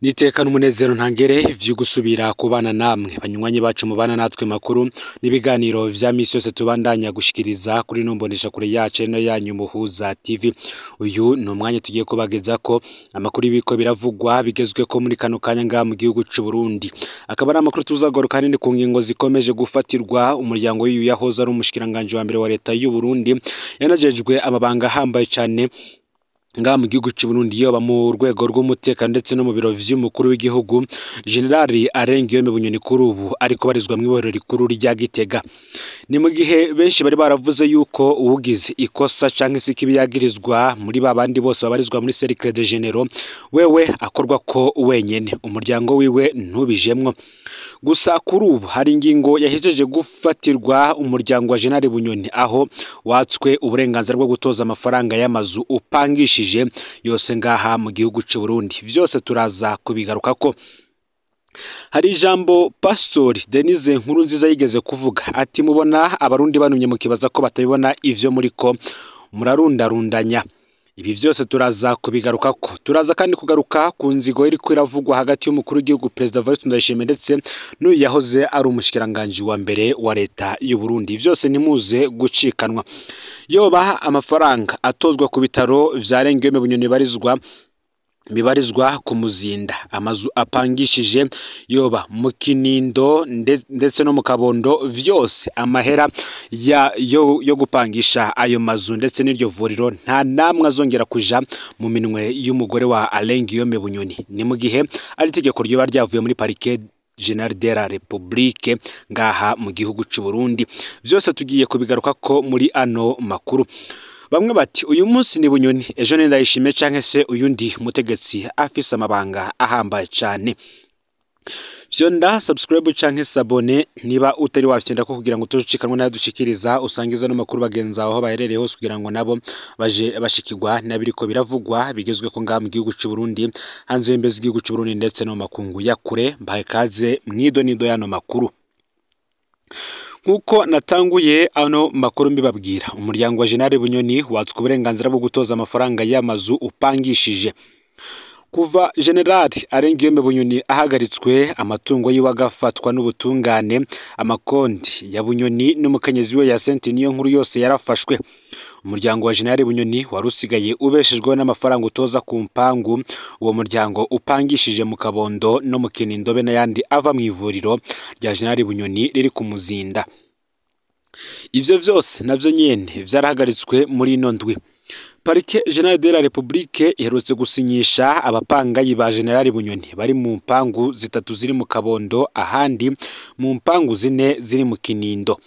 Niteka n'umunezero ntangere vyo gusubira kubana namwe banywanyi bacu mubana natwe makuru n'ibiganiro vya misi yose tubandanya gushikiriza kuri nombonesha kure yacu no yanyu Muhuza TV. Uyu ni umwanya tugiye kubageza ko amakuru y'ibiko biravugwa bigezwe ko muri kano kanya ngaha mu gihugu c'u Burundi. Akaba ari amakuru tuzagaruka nini ku ngingo zikomeje gufatirwa umuryango w'uyu yahoze ari umushikiranganje wa mbere wa leta y'u Burundi, yanajejwe amabanga ahambaye cane ngaha mu gihugu c'u Burundi, yoba mu rwego rw'umutekano ndetse no mu biro vy'umukuru w'igihugu, General Alain Guillaume Bunyoni kuri ubu ariko barizwa mw'ibohero rikuru rya Gitega. Ni mu gihe benshi bari baravuze yuko uwugize ikosa canke se ikibiyagirizwa muri babandi bose babarizwa muri Cercle de Généraux wewe akorwa ko wenyene, umuryango wiwe ntubijemwo. Gusa kuri ubu hari ingingo yahejeje gufatirwa umuryango wa General Bunyoni, aho watswe uburenganzira bwo gutoza amafaranga y'amazu upangishije yose ngaha mu gihugu c'u Burundi. Vyose turaza kubigarukako. Hari ijambo Pastori Denise Nkurunziza yigeze kuvuga ati mubona abarundi banumye mukibaza ko batabibona ivyo muriko murarundarundanya. Ibi vyose turaza kubigarukako. Turaza kandi kugaruka ku nzigo iriko iravugwa hagati y'umukuru w'igihugu Perezida Evariste Ndayishimiye ndetse n'uyu yahoze ari umushikiranganje wa mbere wa leta y'u Burundi. Vyose nimuze gucikanwa. Yoba amafaranga atozwa ku bitaro vya Alain Guillaume Bunyoni bibarizwa ku Muzinda, amazu apangishije yoba mu Kinindo ndetse no mu Kabondo, vyose amahera yo gupangisha ayo mazu ndetse n'iryo vuriro nta namwe azongera kuja mu minwe y'umugore wa Alain Guillaume Bunyoni. Ni mu gihe ari itegeko ryoba ryavuye muri Parquet Général de la République ngaha mu gihugu c'u Burundi. Vyose tugiye kubigaruka ko muri ano makuru. Bamwe bati uyu munsi ni Bunyoni, ejo ni Ndayishimiye canke se uyundi mutegetsi afise amabanga ahambaye cane. Vyonda subscribe canke s'abonner niba utari wafyenda ko kugira ngo utojikanwe nadushikiriza, usangiza no makuru bagenza aho baherereye hose kugira ngo nabo baje bashikirwa nabiriko biravugwa bigezwe ko ngaha mu gihugu c'u Burundi, hanze y'imbe z'igihugu c'u Burundi ndetse no makungu ya kure. Mbahe kaze mwido nido yano makuru. Nkuko natanguye ano makuru mbibabwira, umuryango wa General Bunyoni watswe uburenganzira bwo gutoza amafaranga y'amazu upangishije. Kuva General Alain Guillaume Bunyoni ahagaritswe, amatungo yiwe agafatwa n'ubutungane, amakonti ya Bunyoni n'umukenyezi we Hyacinthe niyo nkuru yose yarafashwe. Umuryango wa General Bunyoni wari usigaye ubeshejweho n'amafaranga utoza ku mpangu uwo muryango upangishije mu Kabondo no mu Kinindo be n'ayandi ava mu ivuriro rya General Bunyoni riri ku Muzinda. Ivyo vyose navyo nyene vyarahagaritswe muri ino ndwi. Parquet Général de la République iherutse gusinyisha abapangayi ba General Bunyoni bari mu mpangu zitatu ziri mu Kabondo, ahandi mu mpangu zine ziri mu Kinindo.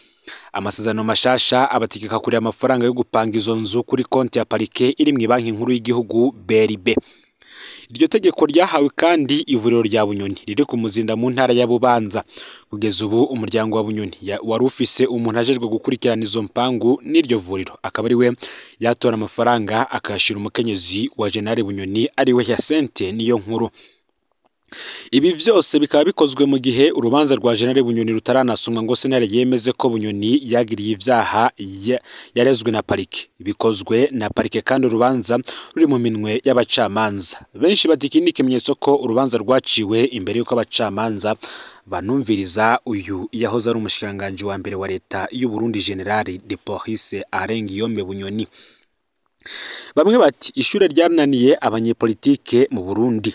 Amasezerano mashasha abategeka kuri amafaranga yo gupanga izo nzu kuri konti ya parike iri mu banki nkuru y'igihugu BRB. Iryo tegeko ryahawe kandi ivuriro rya Bunyoni riri ku Muzinda mu ntara ya Bubanza. Kugeza ubu umuryango wa Bunyoni wari ufise umuntu ajejwe gukurikirana izo mpangu n'iryo vuriro, akaba ari we yatora amafaranga akayashira umukenyezi wa General Bunyoni ari we Hyacinthe niyo nkuru. Ibi vyose bikaba bikozwe mu gihe urubanza rwa General Bunyoni rutaranasumwa ngo sentare yemeze ko Bunyoni yagiriye ivyaha yarezwe na parike. Bikozwe na parike kandi urubanza ruri mu minwe y'abacamanza. Benshi bati iki ni ikimenyetso ko urubanza rwaciwe imbere y'uko abacamanza banumviriza uyu yahoze ari umushikiranganje wa mbere wa leta y'u Burundi General de Police Alain Guillaume Bunyoni. Bamwe bati ishure ryananiye abanyepolitike mu Burundi.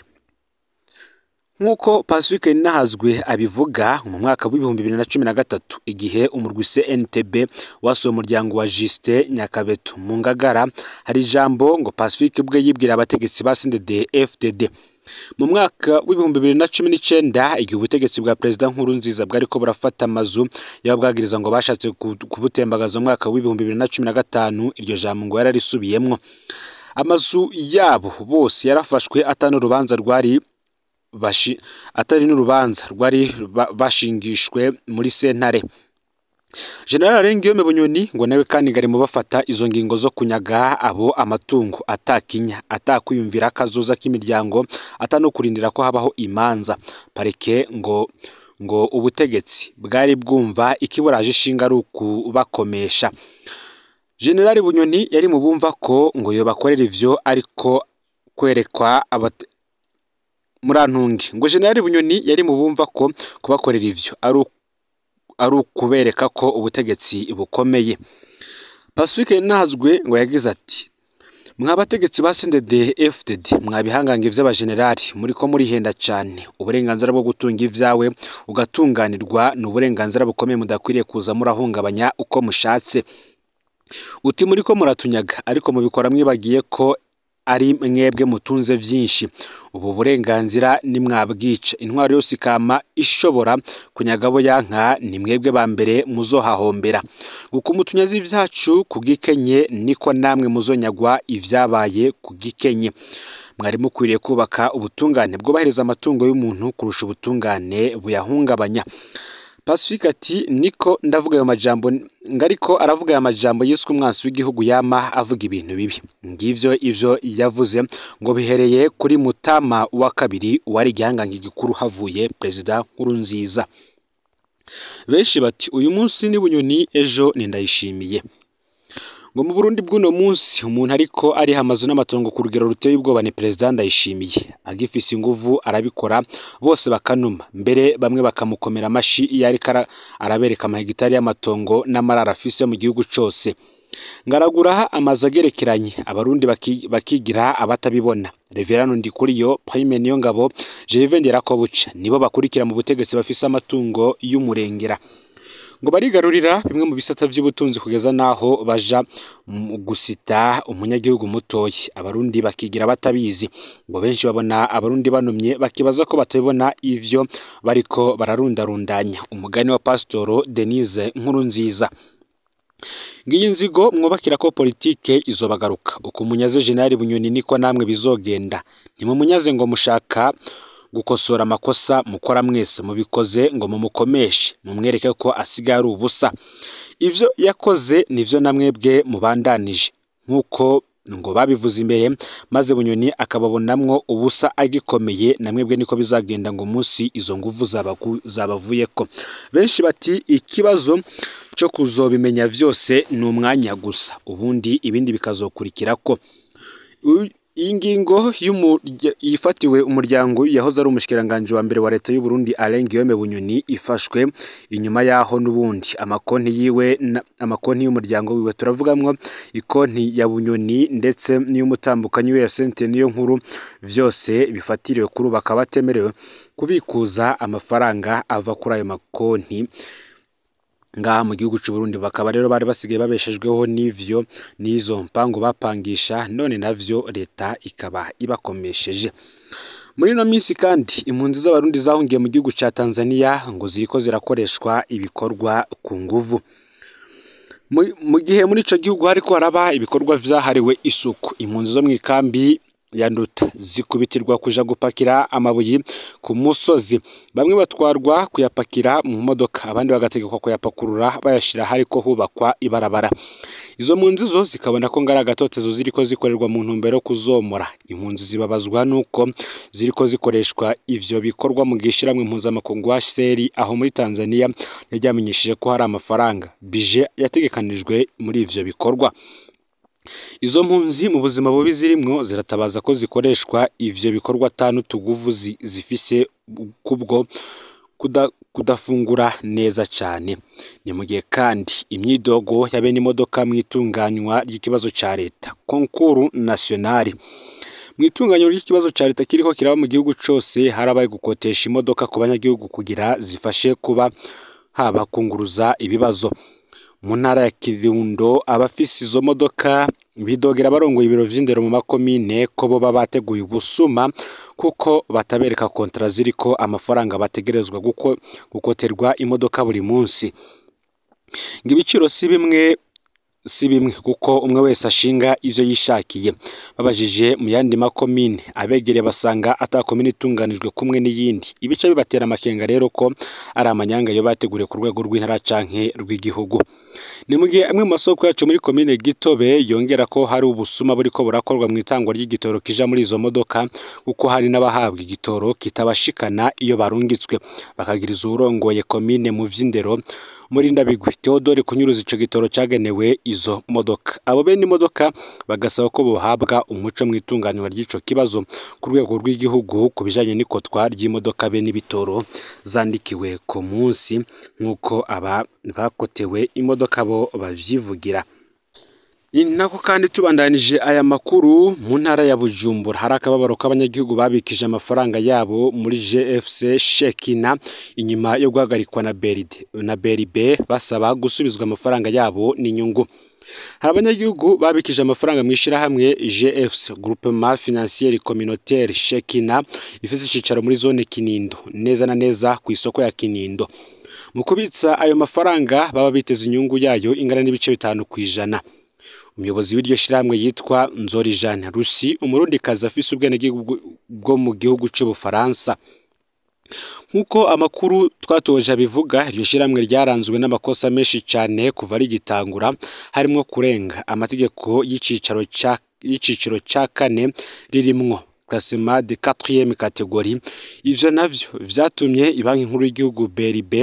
Nkuko Pacifique Nahazwe abivuga, mu mwaka w'2013 igihe umurwi CNTB wasuye umuryango wa Justin Nyakabeto mu Ngagara, hari ijambo ngo Pacifique ubwe yibwira abategetsi ba CNDD FDD. Mu mwaka w'2019 igihe ubutegetsi bwa Perezida Nkurunziza bwariko burafata amazu y'ababwagiriza ngo bashatse kubutembagaza mu mwaka w'2015, iryo jambo ngo yararisubiyemwo. Amazu yabo bose yarafashwe atari n'urubanza rwari bashingishwe muri sentare. General Alain Guillaume Bunyoni ngo nawe kandi ngari mu bafata izo ngingo zo kunyaga abo amatungo atakinya, atakwiyumvira akazoza k'imiryango, atano kurindira ko habaho imanza. Parike ngo ubutegetsi bwari bwumva ikiburaje ishinga ari ukubakomesha. General Bunyoni yari mu bumva ko ngo yobakorera ivyo, ariko kwerekwa Murantunge ngo General Bunyoni yari mu bumva ko kubakorera ivyo ari ukubereka ko ubutegetsi bukomeye. Pacifique Nahazwe ngo yagize ati: mwabategetsi ba CNDD FDD, mwabihangange vy'abagenerali, muriko murihenda cane. Uburenganzira bwo gutunga ivyawe ugatunganirwa ni uburenganzira bukomeye, mudakwiriye kuza murahungabanya uko mushatse. Uti muriko muratunyaga, ariko mubikora mwibagiye ko ari mwebwe mutunze vyinshi. Ubu burenganzira nimwabwica, intwaro yose ikama ishobora kunyaga abo yanka, ni mwebwe ba mbere muzohahombera. Uko mutunyaze ivyacu ku gikenye, niko namwe muzonyagwa ivyabaye ku gikenye. Mwari mukwiriye kubaka ubutungane bwubahiriza amatungo y'umuntu kurusha ubutungane buyahungabanya. Pacifique ati niko ndavuga ayo majambo, ngariko aravuga ayo majambo yiswe umwansi w'igihugu yama avuga ibintu bibi. Ngivyo ivyo yavuze ngo bihereye kuri Mutama wa kabiri wari igihangange gikuru havuye Perezida Nkurunziza. Benshi bati uyu munsi ni Bunyoni, ejo ni Ndayishimiye. Ngo mu Burundi bw'uno munsi umuntu ariko ariha amazu n'amatongo ku rugero ruteye ubwoba ni Perezida Ndayishimiye. Agifise inguvu arabikora, bose bakanuma, mbere bamwe bakamukomera amashi iyo ariko arabereka amahegitari y'amatongo n'amararo afise mu gihugu cose. Ngaragura amazu agerekeranye, abarundi bakigira abatabibona. Reverano Ndikuriyo, Prime Niyongabo, Gervais Ndirakobuca nibo bakurikira mu butegetsi bafise amatungo y'umurengera. Ngo barigarurira bimwe mu bisata vy'ubutunzi kugeza naho baja gusita umunyagihugu mutoyi, abarundi bakigira batabizi. Ngo benshi babona abarundi banumye bakibaza ko batabibona ivyo bariko bararundarundanya. Umugani wa Pasitoro Denise Nkurunziza. Ngiyi nzigo mwubakira ko politike izobagaruka. Uko munyaze General Bunyoni niko namwe bizogenda. Ntimumunyaze ngo mushaka gukosora amakosa mukora mwese, mubikoze ngo mumukomeshe, mumwereke ko asigaye ari ubusa. Ivyo yakoze nivyo namwebwe mubandanije, nkuko ngo babivuze imbere, maze Bunyoni akababonamwo ubusa agikomeye, namwebwe niko bizagenda ngo umunsi izo nguvu zabavuyeko. Benshi bati ikibazo cyo kuzobimenya vyose ni umwanya gusa, ubundi ibindi bikazokurikirako. Iyi ngingo yifatiwe umuryango yahoze ari umushikiranganje wa mbere wa leta y'u Burundi Alain Guillaume Bunyoni ifashwe inyuma yaho n'ubundi amakonti yiwe, amakonti y'umuryango wiwe, turavugamwo ikonti ya Bunyoni ndetse n'iy'umutambukanyi we ya Sente niyo nkuru, vyose bifatiriwe kuri bakaba batemerewe kubikuza amafaranga ava kuri ayo makonti ngaha mu gihugu c'u Burundi. Bakaba rero bari basigaye babeshejweho n'ivyo n'izo mpango bapangisha, none navyo leta ikaba ibakomesheje. Muri ino minsi kandi impunzi z'abarundi zahungiye mu gihugu ca Tanzania ngo ziriko zirakoreshwa ibikorwa ku nguvu. Mu gihe muri ico gihugu hariko haraba ibikorwa vyahariwe isuku, impunzi zo mw'ikambi ya Nduta zikubitirwa kuja gupakira amabuye ku musozi. Bamwe batwarwa kuyapakira mu modoka, abandi bagategekwa kuyapakurura bayashira hariko hubakwa ibarabara. Izo mpunzi zo zikabona ko ngara gatotezo ziriko zikorerwa mu ntumbero kuzomora. Impunzi zibabazwa nuko ziriko zikoreshwa ivyo bikorwa mu gishiramwe mpuzamakungu HCR aho muri Tanzania yaryamenyesheje ko hari amafaranga bije yategekanijwe muri ivyo bikorwa. Izo mpunzi mu buzima bubi zirimwo ziratabaza ko zikoreshwa ivyo bikorwa atanu tuguvu zifise kubwo kudafungura neza cyane. Ni mu gihe kandi imyidogo ya bene imodoka mu itunganywa ry'ikibazo ca leta concours national. Mu itunganywa ry'ikibazo ca leta kiriko kiraba mu gihugu cose, harabaye gukotesha imodoka ku banyagihugu kugira zifashe kuba haba kunguruza ibibazo. Mu ntara ya Kirundo abafise izo modoka bidogera barongoye ibiro vy'indero mu makomine ko boba bateguye ubusuma kuko batabereka kontra ziriko amafaranga bategerezwa gukoterwa imodoka buri munsi. Ngo ibiciro si bimwe kuko umwe wese ashinga ivyo yishakiye. Babajije mu yandi makomine abegereye basanga atakomine itunganijwe kumwe n'iyindi. Ibice bibatera amakenga rero ko ari amanyanga yo bateguriye ku rwego rw'intara canke rw'igihugu. Ni mu gihe amwe mu masoko yacu muri komine Gitobe yongera ko hari ubusuma buriko burakorwa mu itangwa ry'igitoro kija muri izo modoka, kuko hari n'abahabwa igitoro kitabashikana iyo barungitswe. Bakagiriza uwurongoye komine mu vy'indero Murindabigwi Theodore kunyuruza ico gitoro cagenewe izo modoka. Abo bene imodoka bagasaba ko bohabwa umuco mu itunganywa ry'ico kibazo ku rwego rw'igihugu ku bijanye n'ikotwa ry'imodoka be n'ibitoro zandikiwe ku munsi, nk'uko aba bakotewe imodoka bo bavyivugira. Ni nako kandi tubandanije aya makuru mu ntara ya Bujumbura hari akababaro k'abanyagihugu babikije amafaranga yabo muri GFC Shekina inyuma yo guhagarikwa na Beribe basaba gusubizwa amafaranga yabo n'inyungu. Hari abanyagihugu babikije amafaranga mu ishirahamwe GFC Groupement Financier Communautaire Shekina ifise icicaro muri zone Kinindo neza na neza ku isoko ya Kinindo. Mu kubitsa ayo mafaranga baba biteze inyungu yayo ingana n'ibice 5%. Umuyobozi w'iryo shirahamwe yitwa Nzorijane Rusi, umurundikazi afise ubwenegihugu bwo mu gihugu c'Ubufaransa. Nk'uko amakuru twatoje abivuga, iryo shirahamwe ryaranzwe n'amakosa menshi cane kuva rigitangura, harimwo kurenga amategeko y'icicaro ca kane ririmwo classement de 4e catégorie. Ivyo navyo vyatumye ibanki nkuru y'igihugu BRB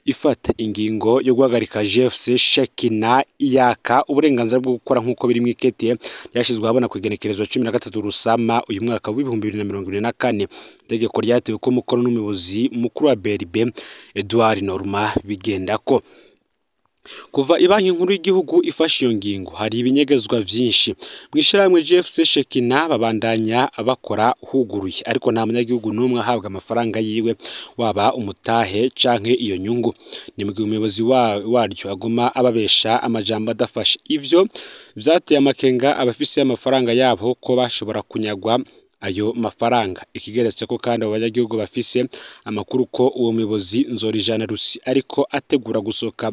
ifata ingingo yo guhagarika GFC Shekina yaka uburenganzira bwo gukora nk'uko biri mw'ikete ryashyizwe ahabona ku igenekerezo 13 Rusama uyu mwaka w'2024. Itegeko ryatewe ko umukono n'umuyobozi mukuru wa BRB Edouard Norma Bigendako. Kuva ibanki nkuru y'igihugu ifashe iyo ngingo hari ibinyegezwa vyinshi mw'ishirahamwe GFC Shekina babandanya bakora huguruye, ariko nta munyagihugu n'umwe ahabwa amafaranga yiwe waba umutahe canke iyo nyungu. Ni mu gihe umuyobozi waryo aguma ababesha amajambo adafashe. Ivyo vyateye amakenga abafise amafaranga yabo ko bashobora kunyagwa ayo mafaranga. Ikigeretse ko kandi abo banyagihugu bafise amakuru ko uwo muyobozi Nzorijane Rusi ariko ategura gusohoka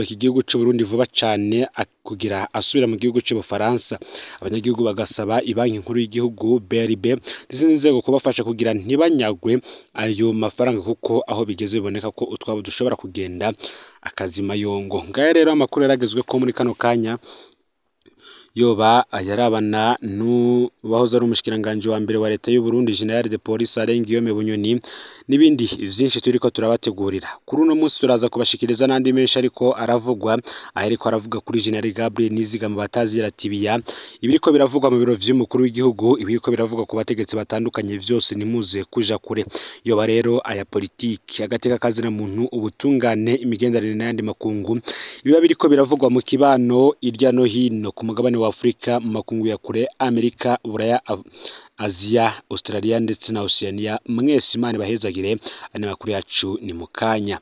igihugu c'u Burundi vuba cane kugira asubira mu gihugu c'Ubufaransa. Abanyagihugu bagasaba ibanki nkuru y'igihugu BRB n'izindi nzego kubafasha kugira ntibanyagwe ayo mafaranga, kuko aho bigeze biboneka ko utwabo dushobora kugenda akazima yongo. Ngaya rero amakuru yaragezwe ko muri kano kanya yoba ayarabana n'uwahoze ari umushikiranganje wa mbere wa leta y'u Burundi General de Police Alain Guillaume Bunyoni n'ibindi vyinshi turiko turabategurira. Kuri uno munsi turaza kubashikiriza n'andi menshi ariko aravugwa, ariko aravuga kuri General Gabriel Nizigama batazira Tibiya, ibiriko biravugwa mu biro vy'umukuru w'igihugu, ibiriko biravugwa ku bategetsi batandukanye, vyose nimuze kuja kure. Yoba rero aya politiki, agateka kazina muntu, ubutungane, imigenderanire n'ayandi makungu, ibiba biriko biravugwa mu kibano irya no hino ku mugabane wa Afrika, mu makungu ya kure, Amerika, Buraya, Aziya, Australia ndetse na Oceania. Mwese Imana ibahezagire. Ane makuru yacu ni mukanya.